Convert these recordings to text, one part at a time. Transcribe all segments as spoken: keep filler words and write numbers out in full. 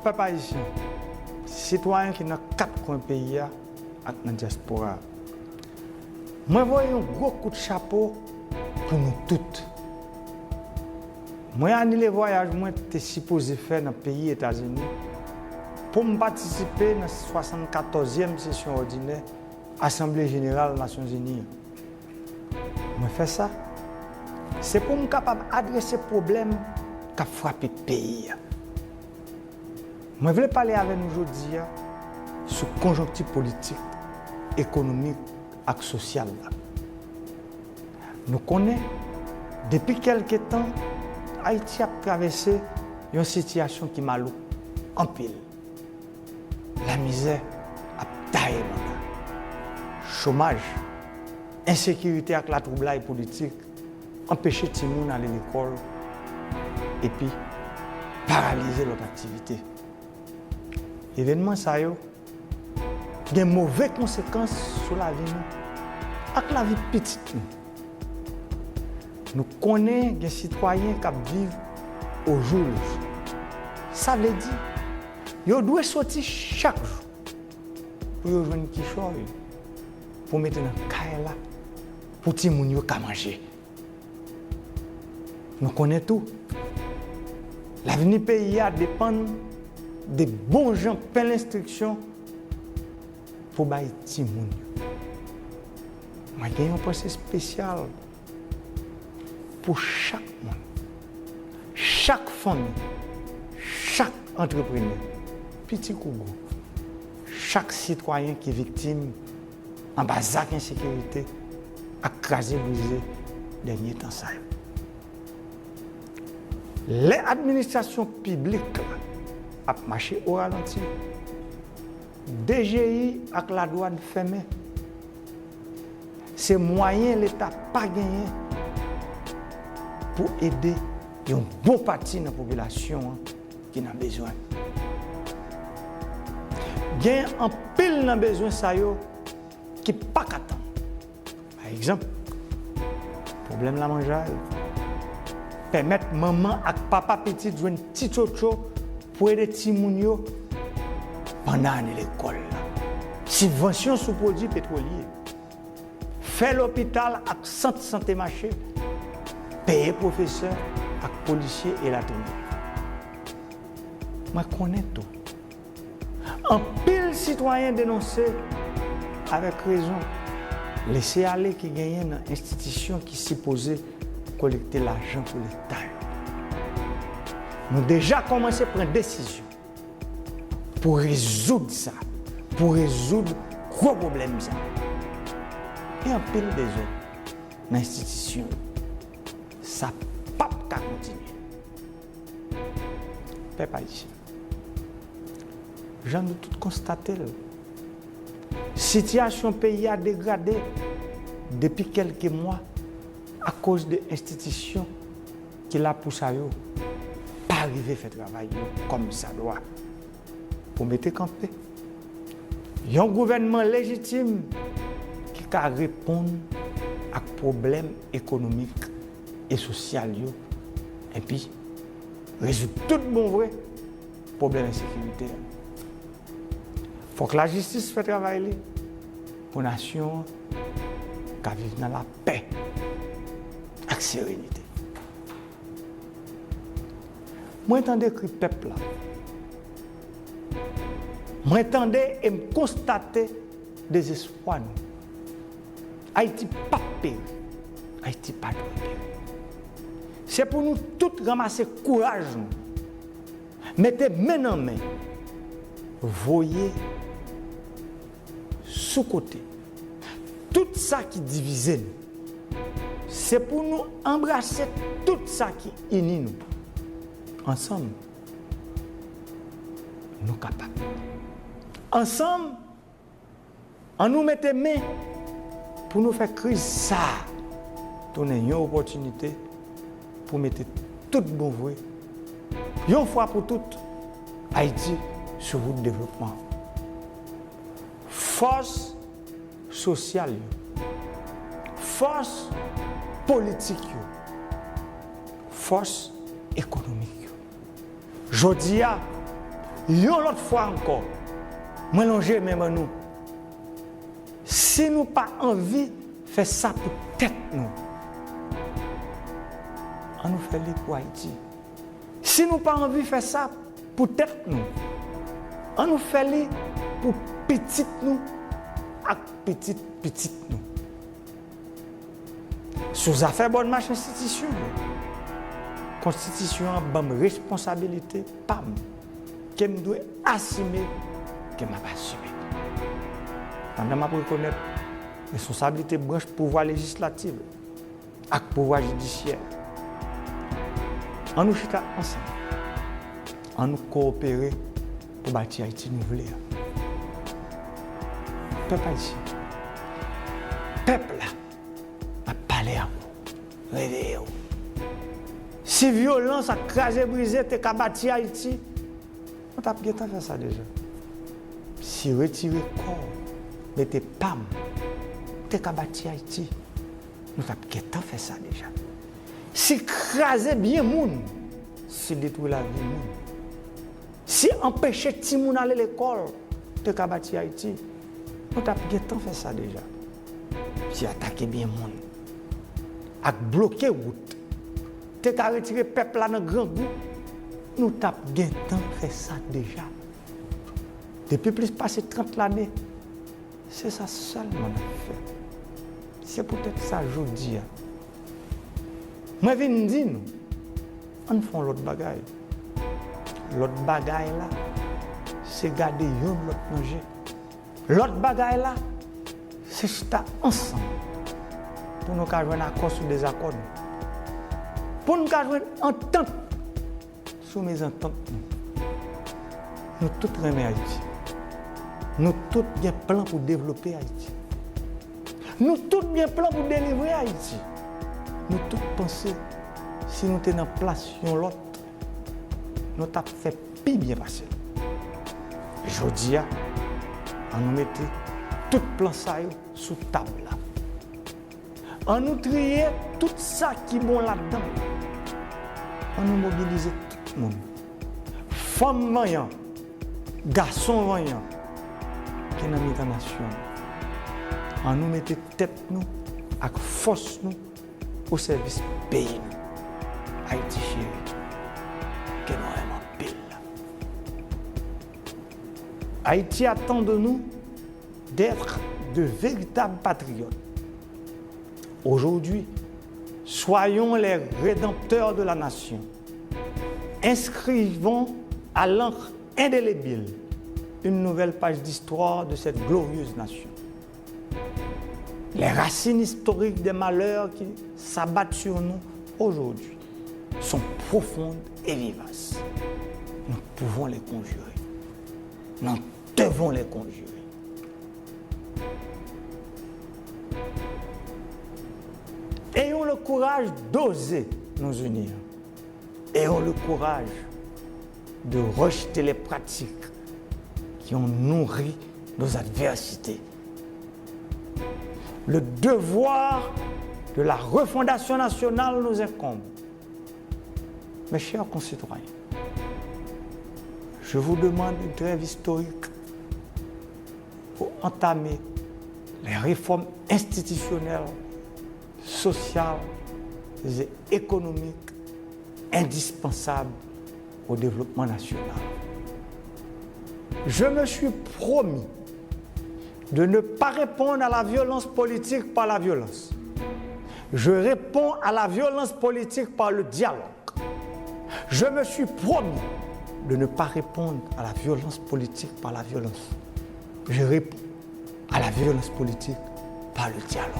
Pèp ayisyen, sitwayen ki nan kat kwen peyi a ak nan dyaspora a, mwen voye yon gwo kout chapo pou nou tout. Mwen anile vwayaj mwen te sipoze fè nan peyi Etazini pou m patisipe nan swasannkatòzyèm sesyon òdinè Asanble Jeneral Nasyonzini an. Mwen fè sa, se pou m kapab adrese pwoblèm k ap frape peyi a. Mwen vle pale avè nou jodi a sou konjonkti politik, ekonomik ak sosyal la. Nou konnen, depi kèlke tan, Ayiti ap travèse yon sitiyasyon ki malouk anpil. Lamizè ap taye banda. Chomaj, ensekirite ak latwoublay politik anpeche timoun ale lekòl epi paralize lòt aktivite. Evènman sa yo gen move konsekans sou lavi nou ak lavi pitit nou. Nou konnen gen sitwayen k ap viv ojoulejou. Sa vle di, yo dwe soti chak jou pou yo jwenn kichòy pou mete nan kay la pou timoun yo ka manje. Nou konnen tou, lavni peyi a depann de bon jan pen lenstriksyon pou bay timoun yo. Mwen gen yon panse espesyal pou chak moun, chak fanmi, chak antreprenè, piti kou gwo, chak sitwayen ki viktim anba zak ensekirite ak kraze brize dènye tan sa yo. Lè administrasyon piblik la ap mache o ralanti, D G I ak ladwàn fèmen, se mwayen Leta pa genyen pou ede yon bon pati nan popilasyon an ki nan bezwen. Gen anpil nan bezwen sa yo ki pa ka tann. Pa egzanp, pwoblèm lamanjay. Pèmèt manman ak papa pitit jwenn ti tchotcho pou ede timoun yo pandan ane lekòl la. Sibvansyon sou pwodui petwolye. Fè lopital ak sant sante mache. Peye pwofesè ak polisye elatriye. Mwen konnen tou, anpil sitwayen denonse avèk rezon lese ale ki genyen nan enstitisyon ki sipoze kolekte lajan pou Leta yo. Nou deja kòmanse pran desizyon pou rezoud sa, pou rezoud gwo pwoblèm sa. Gen anpil dezòd nan enstitisyon yo. Sa p ap ka kontinye. Pèp ayisyen, jan nou tout konstate l, sitiyasyon peyi a degrade depi kèlke mwa akoz de enstitisyon ki la pou sa yo pa rive fè travay yo kòmsadwa pou mete kanpe yon gouvènman lejitim ki ka reponn ak pwoblèm ekonomik e sosyal yo, epi rezoud tout bon vre pwoblèm ensekirite a. Fòk lajistis fè travay li pou nasyon an ka viv nan lapè ak serenite. Mwen tande kri pèp la. Mwen tande e m konstate dezespwa nou. Ayiti p ap peri. Ayiti pa dwe peri. Se pou nou tout ranmase kouraj nou, mete men nan men, voye sou kote tout sa ki divize nou. Se pou nou anbrase tout sa ki ini nou. Ansanm, nou kapab. Ansanm, ann nou mete men pou nou fè kriz sa a tounen yon opòtinite pou mete tout bon vre, yon fwa pou tout, Ayiti sou wout devlopman. Fòs sosyal yo, fòs politik yo, fòs ekonomik yo. Jodi a, Yon lòt fwa ankò, mwen lonje men ban nou. Si nou pa anvi fè sa pou tèt nou, ann nou fè li pou Ayiti. Si nou pa anvi fè sa pou tèt nou, ann nou fè li pou pitit nou ak pitit pitit nou. Sou zafè bòn mach enstitisyon yo, konstitisyon an ban m responsabilite pa m ke m dwe asime, ke m ap asime. Pandan m ap rekonèt responsablite branch pouvwa lejislatif ak pouvwa jidisyè, ann nou chita ansanm, ann nou kowopere pou bati Ayiti nou vle a. Pèp ayisyen, pèp la ap pale ak ou. Reveye w. Si vyolans ak kraze brize te ka bati Ayiti, nou t ap gentan fè sa deja. Si retire kò w, mete pa m te ka bati Ayiti, nou t ap gentan fè sa deja. Si kraze byen moun, si detwi lavi moun, si anpeche timoun ale lekòl te ka bati Ayiti, nou t ap gentan fè sa deja. Si atake byen moun ak bloke wout te ka retire pèp la nan grangou, nou t ap gentan fè sa deja. Depi plis pase trant lane, se sa sèlman n ap fè. Se poutèt sa jodi a, mwen vin di nou, ann fè yon lòt bagay. Lòt bagay la, se gade youn lòt nan je. Lòt bagay la, se chita ansanm pou nou ka jwenn akò sou dezakò nou. Pou n ka jwenn antant sou mezantant nou. Nou tout renmen Ayiti. Nou tout gen plan pou devlope Ayiti. Nou tout gen plan pou delivre Ayiti. Nou tout panse si nou te nan plas yon lòt, nou t ap fè pi byen pase l. Jodi a, ann nou mete tout plan sa yo sou tab la. Ann nou triye tout sa ki bon ladan l. Ann nou mobilize tout moun. Fanm vanyan, gason vanyan ki nan mitan nasyon an. Ann nou mete tèt nou ak fòs nou o sèvis peyi nou. Ayiti cheri, ke nou renmen anpil la. Haïti attend de nous d'être de véritables patriotes. Aujourd'hui, soyons les rédempteurs de la nation. Inscrivons à l'encre indélébile une nouvelle page d'histoire de cette glorieuse nation. Les racines historiques des malheurs qui s'abattent sur nous aujourd'hui sont profondes et vivaces. Nous pouvons les conjurer. Nous devons les conjurer. Ayons le courage d'oser nous unir. Ayons le courage de rejeter les pratiques qui ont nourri nos adversités. Le devoir de la refondation nationale nous incombe. Mes chers concitoyens, je vous demande une trêve historique pour entamer les réformes institutionnelles, sociales et économiques indispensables au développement national. Je me suis promis de ne pas répondre à la violence politique par la violence. Je réponds à la violence politique par le dialogue. Je me suis promis de ne pas répondre à la violence politique par la violence. Je réponds à la violence politique par le dialogue.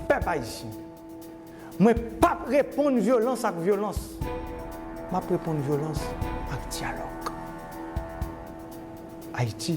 Pèp ayisyen, mwen p ap reponn vyolans ak vyolans. M ap reponn vyolans ak dyalòg. Ayiti,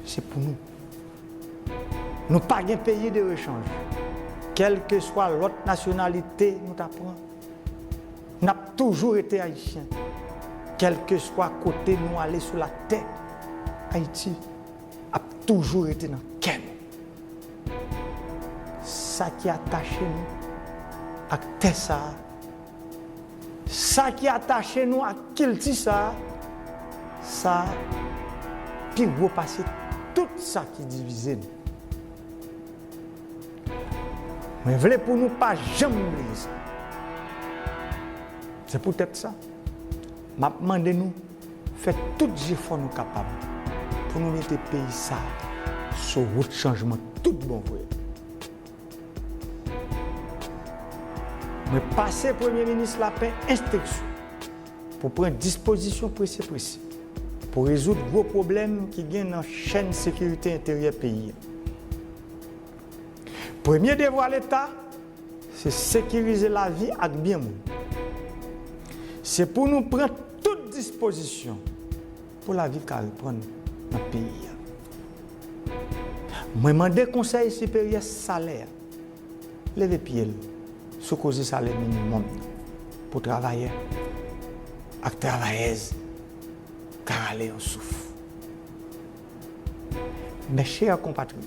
se pou nou. Nou pa gen peyi de rechanj. Kèlkeswa lòt nasyonalite nou ta pran, n ap toujou rete ayisyen. Kèlkeswa kote nou ale sou latè, Ayiti ap toujou rete nan kè nou. Sa ki atache nou ak tè sa a, sa ki atache nou ak kilti sa a, Sa pi gwo pase tout sa ki divize nou. Mwen vle pou nou pa janm bliye sa. Se poutèt sa, m ap mande nou fè tout jefò nou kapab pou nou mete peyi sa a sou wout chanjman tout bon vre. Mwen pase Premye Minis Lapin enstriksyon pou pran dispozisyon prese prese pou rezoud gwo pwoblèm ki gen nan chèn sekirite enteryè peyi a. Premye devwa Leta, se sekirize lavi ak byen moun. Se pou nou pran tout dispozisyon pou lavi ka reprann nan peyi a. Mwen mande Konsèy Siperyè Salè a leve pye l sou koze salè minimòm nan pou travayè ak travayèz ka rale yon souf. Mes chers compatriotes,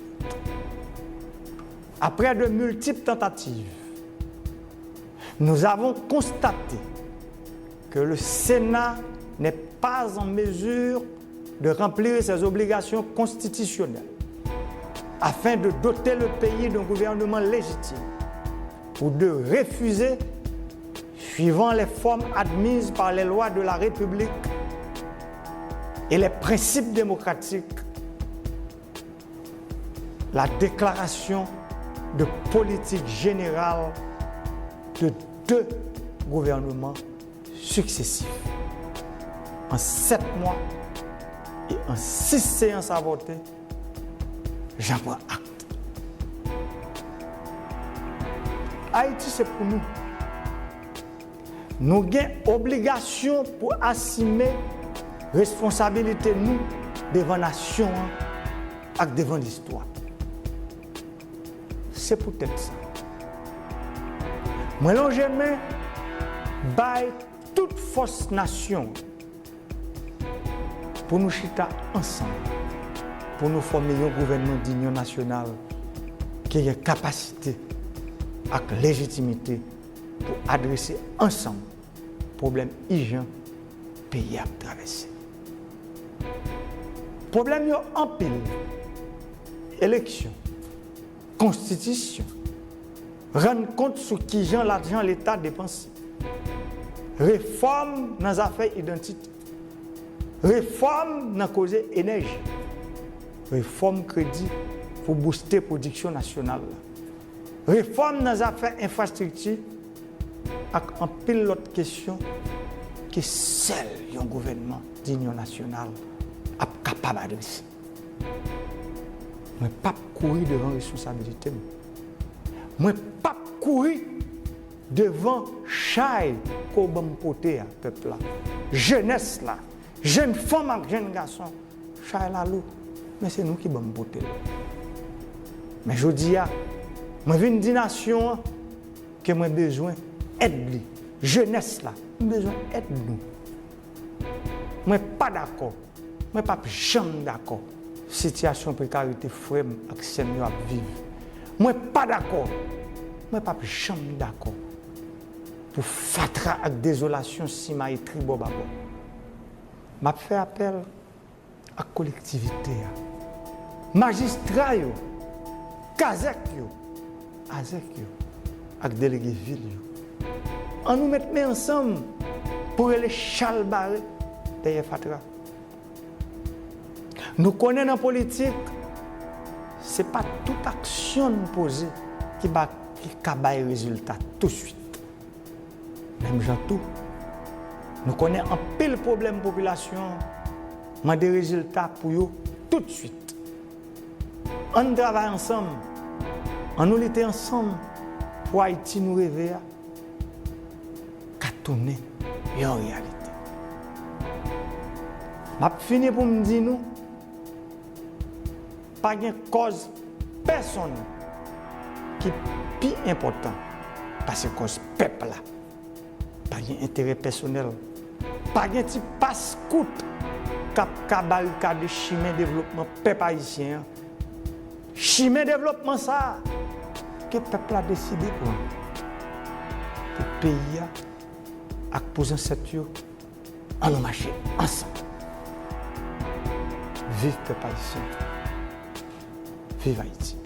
après de multiples tentatives, nous avons constaté que le Sénat n'est pas en mesure de remplir ses obligations constitutionnelles afin de doter le pays d'un gouvernement légitime ou de refuser, suivant les formes admises par les lois de la République et les principes démocratiques, la déclaration de politique générale de deux gouvernements successifs. En sept mois et en six séances avortées, j'en prends acte. Ayiti se pou nou. Nou gen obligasyon pou asime responsabilite nou devan nasyon an ak devan listwa. Se poutèt sa, mwen lonje men bay tout fòs nasyon an pou nou chita ansanm, pou nou fòme yon gouvènman dinyon nasyonal ki gen kapasite ak lejitimite pou adrese ansanm pwoblèm ijan peyi a ap travèse. Pwoblèm yo anpil: eleksyon, konstitisyon, rann kont sou kijan lajan Leta depanse, refòm nan zafè idantite, refòm nan koze enèji, refòm kredi pou bouste pwodiksyon nasyonal la, refòm nan zafè enfrastrikti ak anpil lòt kesyon ke sèl yon gouvènman dinyon nasyonal ap kapab adrese. Mwen p ap kouri devan responsabilite m. Mwen p ap kouri devan chay ke w ban m pote a, pèp la, jenès la, jenn fanm ak jenn gason. Chay la lou, men se nou ki ban m pote l. Men jodi a, mwen vin di nasyon an ke mwen bezwen èd li, jenès la, m bezwen èd nou. Mwen pa dakò, mwen p ap janm dakò sitiyasyon prekarite frè m ak sè m yo ap viv. Mwen pa dakò, mwen p ap janm dakò pou fatra ak dezolasyon simaye tribò babò. M ap fè apèl ak kolektivite a, majistra yo, kazèk yo, azèk yo, ak delege vil yo. Ann nou met men ansanm pou rele chalbare dèyè fatra. Nou konnen nan politik, se pa tout aksyon n poze ki ba, ki ka bay rezilta touswit. Menm jan tou, nou konnen anpil pwoblèm popilasyon an mande rezilta pou yo toutswit. Ann travay ansanm, ann nou lite ansanm pou Ayiti nou reve a ka tounen yon reyalite. M ap fini pou m di nou, pa gen kòz pèsonn ki pi enpòtan pase kòz pèp la. Pa gen enterè pèsonèl. Pa gen ti pas kout k ap ka barikade chimen devlopman pèp ayisyen an. Chimen devlopman sa a ke pèp la deside pran pou peyi a ak pou zansèt yo. Ann nou mache ansanm. Viv pèp ayisyen. Viv Ayiti.